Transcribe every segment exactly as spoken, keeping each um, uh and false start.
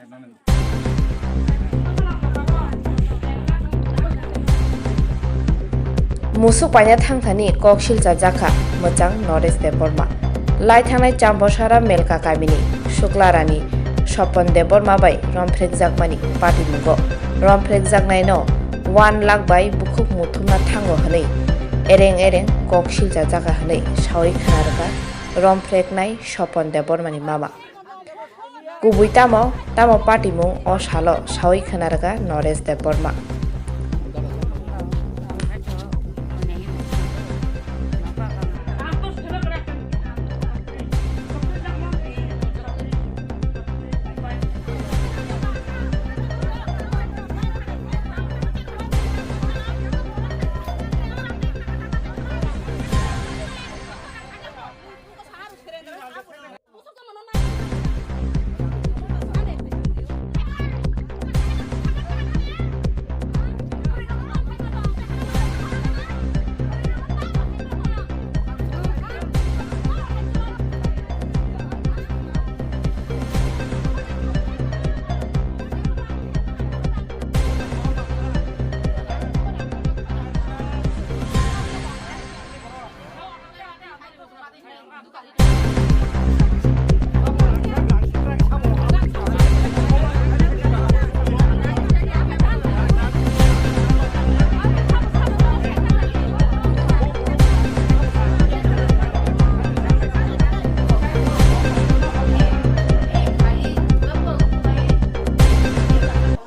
Musuk paina thangthani kok silcha jakha mwchang Naresh Debbarma. Lai thangnai Chambasara Melka kamini Suklarani Sopon Debbarma bai romphrekjakmani patimungo romphrekjaknaino one lakh bai bukhuk muthumna thango hwnwi ereng ereng kok silcha jakha hwnwi sawi khna rwkha romphreknai Sopon Debbarmani mama. Kubui tamo, tamo patimung o salo sawi khna rwkha Naresh Debbarma.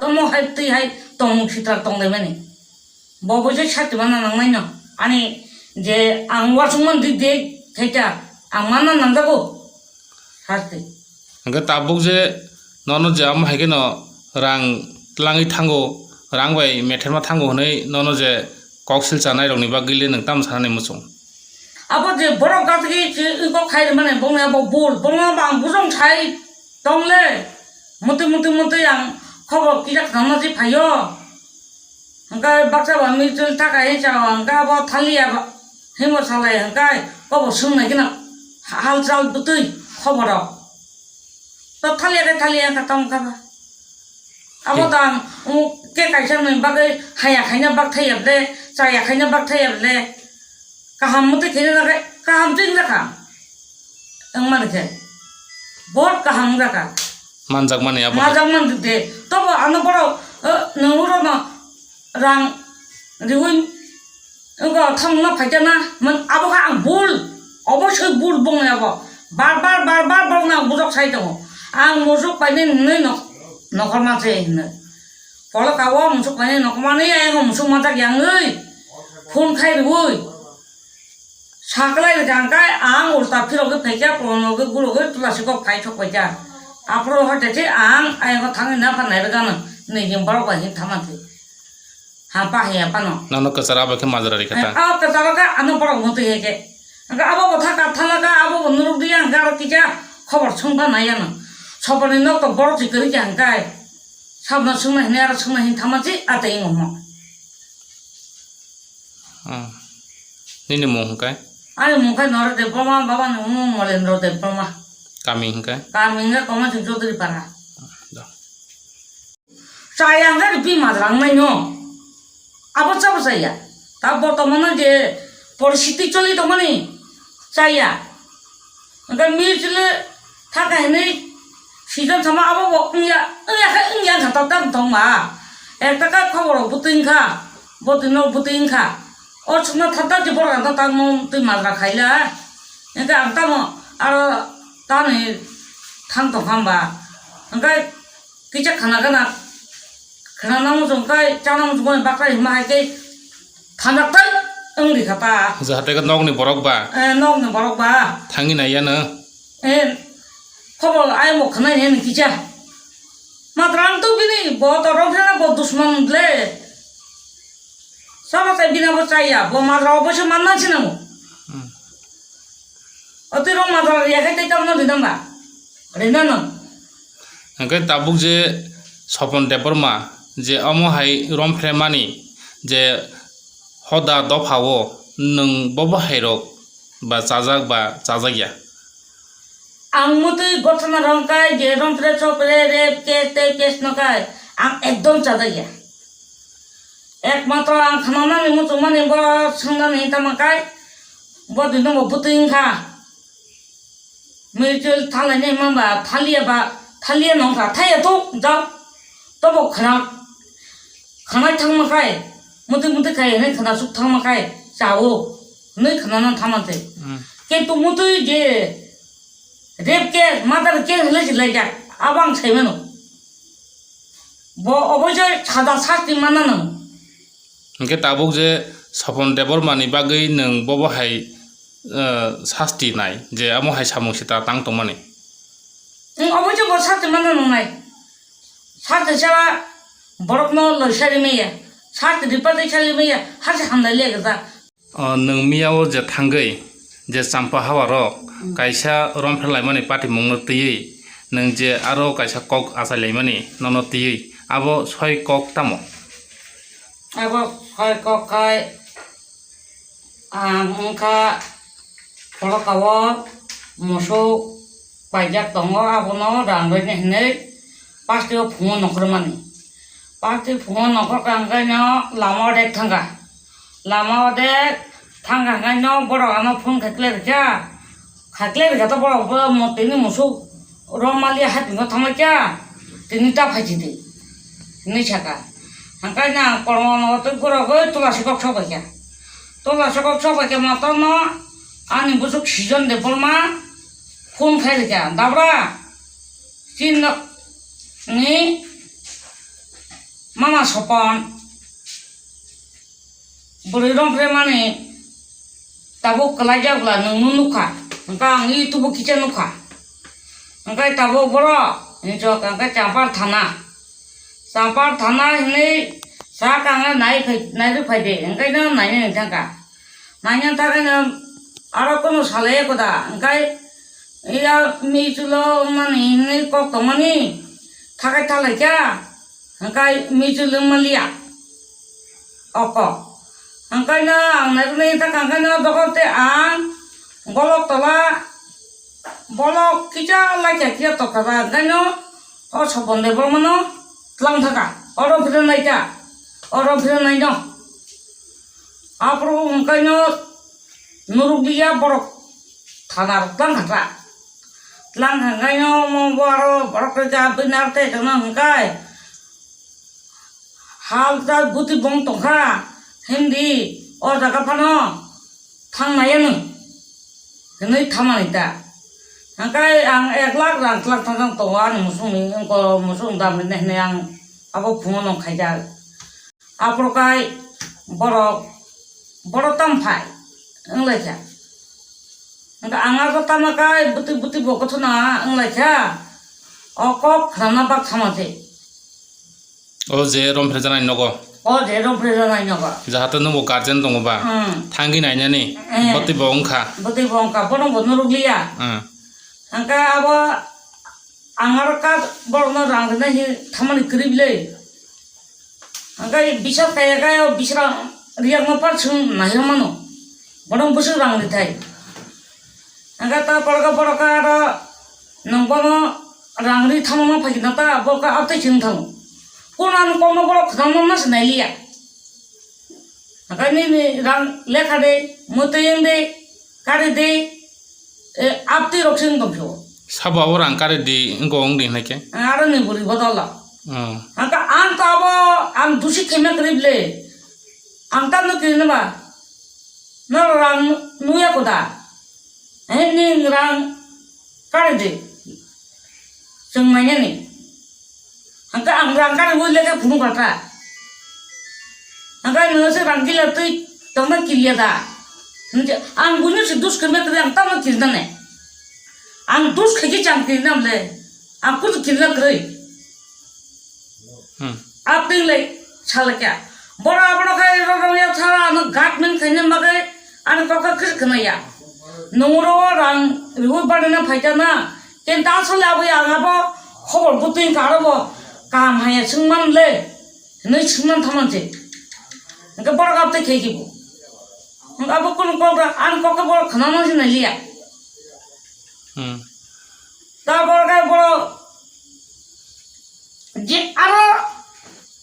Tomo hai twi hai tongmung sitra tonglaimani. Bo bo je sasti mana nangnai no. Ani je ang uansukmani dik dik khaita ang mana nangjago sasti. Hwnkhe tabuk je nono je amo hai kheno rang twlangwi thango, rang bai metherma thango hwnwi nono je kok sil chanai rokni bagwi le nwng tamo sanani muchung? Abo je borok gatigi kok khai rwmani bongni abo bul, bongno bo ang bujong sai tongle. Mutwi mutwi mutwi ang khobor kisa khna je phaio. Hwnkhe baksa ba muichwlwi taka hinwi chao, hwnkhe abo thaliya ba, himo salai hwnkhe kobo swngnai kheno halchal bwtwi khoboro. To thaliya khe thaliya wngkha tong kha ba. Abo Hmm. to ang, um, ke kaisa ni bagwi haya khaina bak thaiya ble, chaya khaina bak thaiya ble. Kaham mutwi khaina bagwi kaham twi wngjakha. Wngmani khe. Bohot kaham wngjakha. Manjakmani abo. Manjakmani de. Tobo ano borok, eh, nwng uro no rang riwi wngkha thangno phaikha na. Man abo kha ang bul. Obosoi bul bongni abo. Bar bar, bar bar borokno ang bujok sai tongo. Ang musuk painai nwnwi nok-, nokhorma se hinwi. Polo ka o musuk painai nokhorma nwi ayang musuk majak yangwi. Phone khai riwi. Saklai rwkha hwnkhe ang ulta phirogwi phaikha, kolomogwi gulogwi tula sikok phai sok paikha. Aphuru hoite khe ang ayang thangwi napha nairwkano nini borok bai hin thaman thwi. Ha pa hai ya pano. Nono kwcharo abo khe majra rikha ta. A kwcharo khe ano borok mutwi hai khe. Hwnkhe abo bo thaka thala kha, abo bo nuruk di ya, hwnkhe aro kisa khobor songkha nai ya no. Soporni nok to borok si kwrwi kha hwnkhe. Sabno songna hinwi aro songna hin thaman si atwi wngmo. Hmm. Nini mung hwnkhe? Ani mung khe Noro Debbarma, babani mung Molendro Debbarma. Kami hwnkhe? Kami hwnkhe Komaising Chaudhuri Para. Do. Chaya hwnkhe ri pi majra wngmai no. Abo chabo chaya. Ta bortomano je poristhiti choli tongmani chaya. Hwnkhe mutually thaka hinwi season sama abo bo wngya, wngya khe wngya wngkha ta tamo tongma. Ekta khe khobor rok bwtwi wngkha, bwtwi no bwtwi wngkha. O chwngno thata je borok rok no tamo twi majra khaila. Hwnkhe ang tamo aro tamni thang tongkha hwnba. Hwnkhe kisa khana gana khana nang muchung khe chana muchung khe bakrai hwnba hai khe thanjak tai wng rikha ta. Jahate khe nokni borok ba? Eh, nokni borok ba. Thangwi nai yano? Eh, khobor ayang bo khwnai ni kisa. Matra ang to bini bo to rong khana bo dusman le. Sama sai bina bo chaya, bo matra obo se manna sinamo. Hmm. Oti rong matra ya khai tai tamno dinamba. Rina no. Hwnkhe tabuk je Sopon Debbarma je omo hai romphre mani je hoda dopha o nwng bobo hai rok ba chajak ba chajak ya? Ang mutwi gotona rong kai je rong pre chok pre rape case tei case no kai ang ekdom chajak ya. Ekmatro ang khnanani muchungmani bo swngnani tamo kai bo dino bo bwtwi wngkha. Mutual thalaini mamba thalia ba thalia nongkha thaya to jao tobo khna khanai thangma khai, muti muti khai hinui khna suk thangma khai chao hinui khna nang thangma tei. Hmm. Kintu mutui je rape case, murder case hinui si laijak, abo ang sai mano. Bo oboisoi sada sasti manna nang. Hingke tabuk je Sopon Debbarma ni bagwi nwng bobo hai, eh, sasti nai je amo hai samung sita tang tongmani. Nwng oboisoi bo sasti manna nang nai. Sasti saba borok no loi sari maya. Sasti ripati sari maya. Hasi hamdai liya gata. O, nwng miyao je thangwi, je champa hawarok kaisa romphre laimani patimungno twiwi, nwng je aro kaisa kok achai laimani nono twiwi, abo soi kok tamo? Abo soi kok khai ang wngkha khorokao musuk paijak tongo, abono rang rwini hinwi plastic o phungo nongkhormani. Plastic phungo nongkhorkha hwnkhe no lama o dek thangkha. Lama o de thang kha khe no borok ano phone khai kle rikha. Khai kle rikha to borok bo mo tini musuk rom mali hapingo thangma kya tini ta phaidi hinwi saka. Hangkai na ang kormo no tei borok oi tola sikok sok bai kha. Tola sikok sok bai kha ma to no ani busuk sijon de borma phone khai rikha dabra chin ni mama Sopon. Bwrwi romphre mani tabuk kwlai jak bwla nwng nw nukha, hwnkhe ang YouTube o kisa nukha. Hwnkhe tabuk borok hinwi chok hwnkhe Champar thana, Champar thana hinwi sak ang nai phai, nairwk phai de, hwnkhe no naina thangkha. Naina thangkhe no aro kunu salai ya koda, hwnkhe ya michulo mani hinwi kok tongmani thakai thalaikha, hwnkhe michulo maliya. Oko. Hwnkhe no ang nairwknai ta kangkhe no dogo tei ang golok tola bolok kisa laikha kisa tokha ba hwnkhe no o Sopon de bormano tlang thaka oro phira naikha oro phira naino. Aphuru hwnkhe no nurukliya borok thana rok tlang kha ta. Tlang kha hwnkhe no omo bo aro borok khe ja bini aro tei tongna hwnkhe. Hal ta buti bong tongkha, hindi o jaga phano thang nai ano hinwi thamani ta. Hwnkhe ang ek lakh rang twlak thang thang tongo ani musungni, wngko musung damrina hinwi ang abo phungo nong khaijak. Aphuru kai borok, borok tamo phai wnglaikha. Hwnkhe ang abo tamo kai buti buti bo gothona wnglaikha. O kok khnana bak thama se. O je romphrejanai nogo. O je romphrejanai nogo. Jahate nwngbo guardian tongo ba? Hmm. Thangwi nainani. Eh. Bwtwi bo wngkha. Bwtwi bo wngkha, bono bo nurukliya. Hmm. Hwnkhe abo ang aro ka borokno rang rwna hi thamani kwrwi le. Hwnkhe bisap kaya kaya o bisrang riyakma par chwng nairwmano. Bono bwswk rang rithai. Hwnkhe ta borok borok aro nwng bono rang ri thamma phaikhe ta borok abtwi chwng thango. Kono ano kokno borok khwtangma ma se nailiya. Hwnkhe nini rang lekha de, mwtwi wng de, kari de, e, abtwi rok se wng tong phio. Sabo abo rang kari di wngko wng di hinai khe? Aro ni bwrwi bodol. Oh. Hwnkhe ang ta abo ang dusi khaima kwrwi ble. Ang tamno kwrwi nw ba? Norok rang nuya koda? He, nwng rang kari di. Chwng nainani. Hwnkhe ang rang kari ui lekhe phunuk kha ta. Hwnkhe nwng se rang kila twi tongma kiriya da? Hwnkhe ang buino se dus khaima kwrwi ang tamno kirinani? Ang dus khaikhe chang kirinam le. Ang kuchu kirina kwrwi. Hmm. Apni le salakya. Bora abono khai roro ya thara ano gatmen khaina bagwi ano kokha kis khna ya. Nungro rang riwi barina phaikana. Kenta asole abo ya abo khobor butwi karo bo kam haya singman le. Hinwi singman thaman se. Hwnkhe borok abtwi khe kibo. Hwnkhe abo kunu kokra ano kokha borok khna ma sinai liya. Hmm. Tarpor khe borok je aro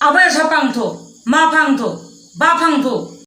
abo sa phang thu, ma phang thu, ba phang thu.